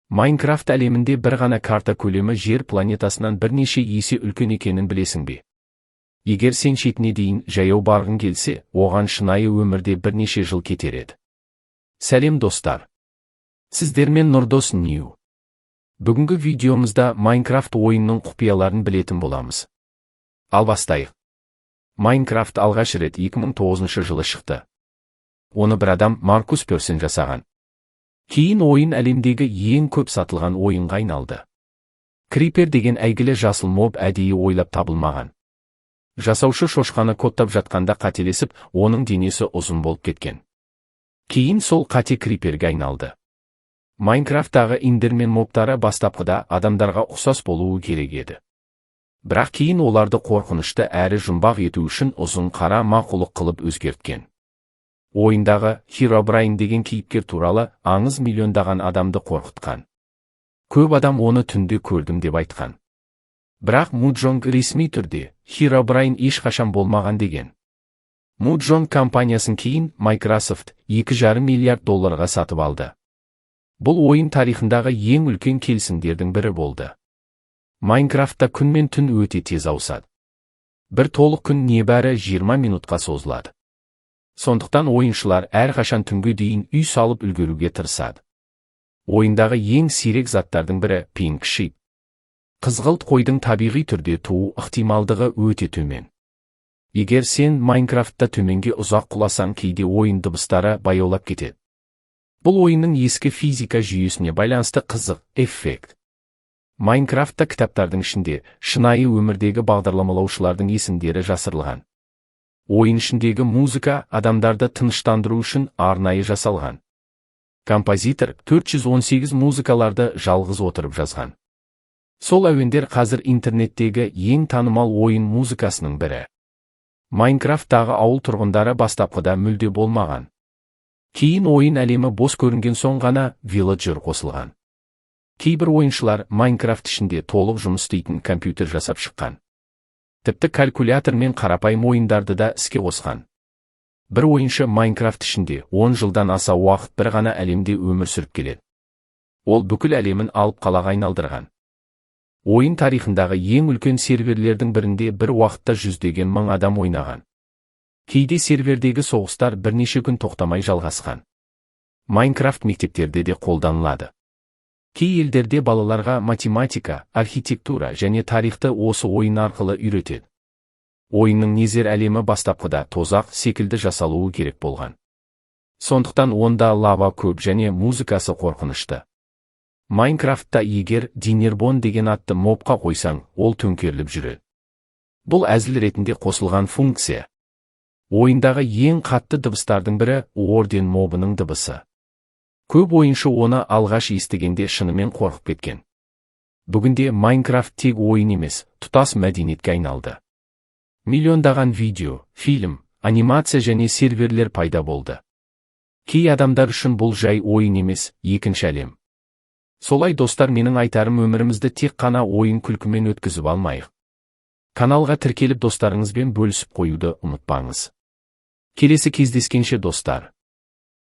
Майнкрафт әлемінде бір ғана карта көлемі Жер планетасынан бірнеше есе үлкен екенін білесің бе? Егер сен шетіне дейін жаяу барғың келсе, оған шынайы өмірде бірнеше жыл кетер еді. Сәлем, достар! Сіздермен Нұрдос Нью. Бүгінгі видеомызда Майнкрафт ойынының құпияларын білетін боламыз. Ал бастайық. Майнкрафт алғаш рет 2009 жылы шықты. Оны бір адам, Маркус Персен, жасаған. Кейін ойын әлемдегі ең көп сатылған ойынға айналды. Крипер деген әйгілі жасыл моб әдейі ойлап табылмаған. Жасаушы шошқаны кодтап жатқанда қателесіп, оның денесі ұзын болып кеткен. Кейін сол қате криперге айналды. Майнкрафттағы эндермен мобтары бастапқыда адамдарға ұқсас болуы керек еді. Бірақ кейін оларды қорқынышты әрі жұмбақ ету үшін ұзын қара мақұлық қылып өзгерткен. Ойындағы Херобрайн деген кейіпкер туралы аңыз миллиондаған адамды қорқытқан. Көп адам оны түнде көрдім деп айтқан. Бірақ Mojang ресми түрде Херобрайн ешқашан болмаған деген. Mojang компаниясын кейін Microsoft 2,5 миллиард долларға сатып алды. Бұл ойын тарихындағы ең үлкен келісімдердің бірі болды. Майнкрафтта күн мен түн өте тез ауысады. Бір толық күн небәрі 20 минутқа созылады. Сондықтан ойыншылар әрқашан түнге дейін үй салып үлгеруге тырысады. Ойындағы ең сирек заттардың бірі – Pink Sheep. Қызғылт қойдың табиғи түрде туу ықтималдығы өте төмен. Егер сен Майнкрафтта төменге ұзақ құласаң, кейде ойын дыбыстары баяулап кетеді. Бұл ойынның ескі физика жүйесіне байланысты қызық эффект. Майнкрафтта кітаптардың ішінде шынайы өмірдегі бағдарламалаушылардың есімдері жасырылған. Ойын ішіндегі музыка адамдарды тыныштандыру үшін арнайы жасалған. Композитор 418 музыкаларды жалғыз отырып жазған. Сол әуендер қазір интернеттегі ең танымал ойын музыкасының бірі. Майнкрафттағы ауыл тұрғындары бастапқыда мүлде болмаған. Кейін ойын әлемі бос көрінген соң ғана вилладжер қосылған. Кейбір ойыншылар Майнкрафт ішінде толық жұмыс істейтін компьютер жасап шыққан. Тіпті калькулятор мен қарапайым ойындарды да іске қосқан. Бір ойыншы Майнкрафт ішінде 10 жылдан аса уақыт бір ғана әлемде өмір сүріп келеді. Ол бүкіл әлемін алып қалаға айналдырған. Ойын тарихындағы ең үлкен серверлердің бірінде бір уақытта жүздеген мың адам ойнаған. Кейде сервердегі соғыстар бірнеше күн тоқтамай жалғасқан. Майнкрафт мектептерде де қолданылады. Кей елдерде балаларға математика, архитектура және тарихты осы ойын арқылы үйретеді. Ойынның Незер әлемі бастапқыда тозақ секілді жасалуы керек болған. Сондықтан онда лава көп және музыкасы қорқынышты. Майнкрафтта егер Динербон деген атты мобқа қойсаң, ол төңкеріліп жүреді. Бұл әзіл ретінде қосылған функция. Ойындағы ең қатты дыбыстардың бірі – Уорден мобының дыбысы. Көп ойыншы оны алғаш естігенде шынымен қорқып кеткен. Бүгінде Майнкрафт тек ойын емес, тұтас мәдениетке айналды. Миллиондаған видео, фильм, анимация және серверлер пайда болды. Кей адамдар үшін бұл жай ойын емес, екінші әлем. Солай, достар, менің айтарым: өмірімізді тек қана ойын күлкімен өткізіп алмайық. Каналға тіркеліп, достарыңызбен бөлісіп қоюды ұмытпаңыз. Келесі кездескенше, достар!